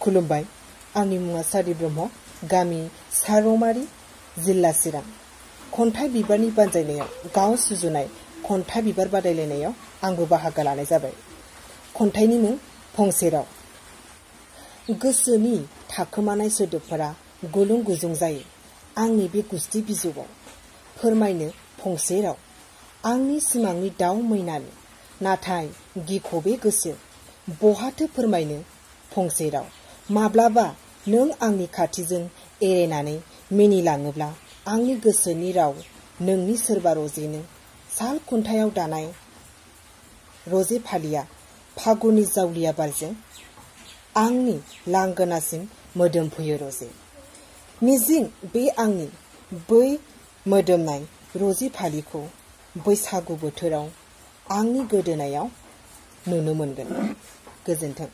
खुलुमबाय। आंनि मुङा सारि ब्रह्म, गामि सारमारि, जिल्ला चिरां। खन्थाइ बिबारनि बानजायनायाव गाव सुजुनाय खन्थाइ बिबार बादायलायनायाव आंबो बाहागो लानाय जाबाय। खन्थाइनि मुं फंसे राव। गोसोनि थाखोमानाय सोदोबफोरा गुलुं गुजुं जायो आंनि बे गुस्थि बिजौआव, फोरमायनो फंसे राव आंनि सिमांनि दाउ मैनानो, नाथाय गिख'बे गोसो बहाथो फोरमायनो फंसे राव। माब्लाबा नों आंनि खाथिजों एरायनानै मिनिलाङोब्ला आंनि गोसोनि राव नोंनि सोरबा रजेनो, साल खुन्थायाव दानाय रजे फालिया फागुननि जावलिया बारजों आंनि लांगोनासिम मोदोमफैयो रजे। मिजिं बे आंनि बै मोदोमनाय रजे फालिखौ बैसागु बोथोराव आंनि गोदोनायाव नुनो मोनगोन। गोजोन्थों।